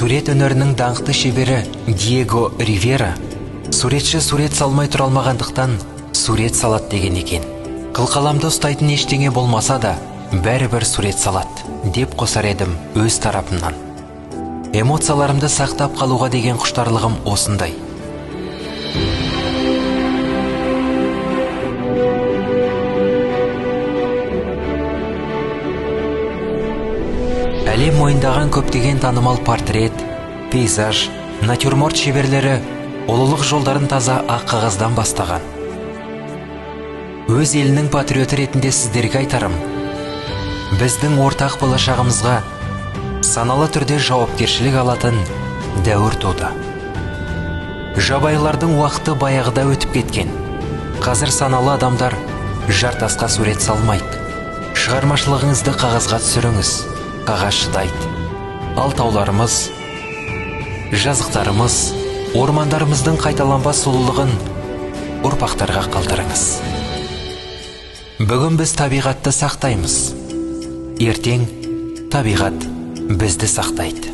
Сурет өнерінің даңқты шебері Диего Ривера «Суретші сурет салмай тұра алмағандықтан сурет салады» деген екен. Қылқаламды ұстайтын ештеңе болмаса да, бәрібір сурет салады деп қосар едім өз тарапымнан. Эмоцияларымды сақтап қалуға деген құштарлығым осындай. Әлем мойындаған көптеген танымал портрет, пейзаж, натюрморт шеберлері ұлылық жолдарын таза ақ қағаздан бастаған. Өз елінің патриоты ретінде сіздерге айтарым: біздің ортақ болашағымызға саналы түрде жауапкершілік алатын дәуір туды. Жабайылардың уақыты баяғыда өтіп кеткен. Қазір саналы адамдар жартасқа сурет салмайды. Шығармашылығыңызды қағазға түсіріңіз, қағаз шыдайды. Ал тауларымыз, жазықтарымыз, ормандарымыздың қайталанбас сұлулығын ұрпақтарға қалдырыңыз. Бүгін біз табиғатты сақтаймыз, ертең табиғат бізді сақтайды.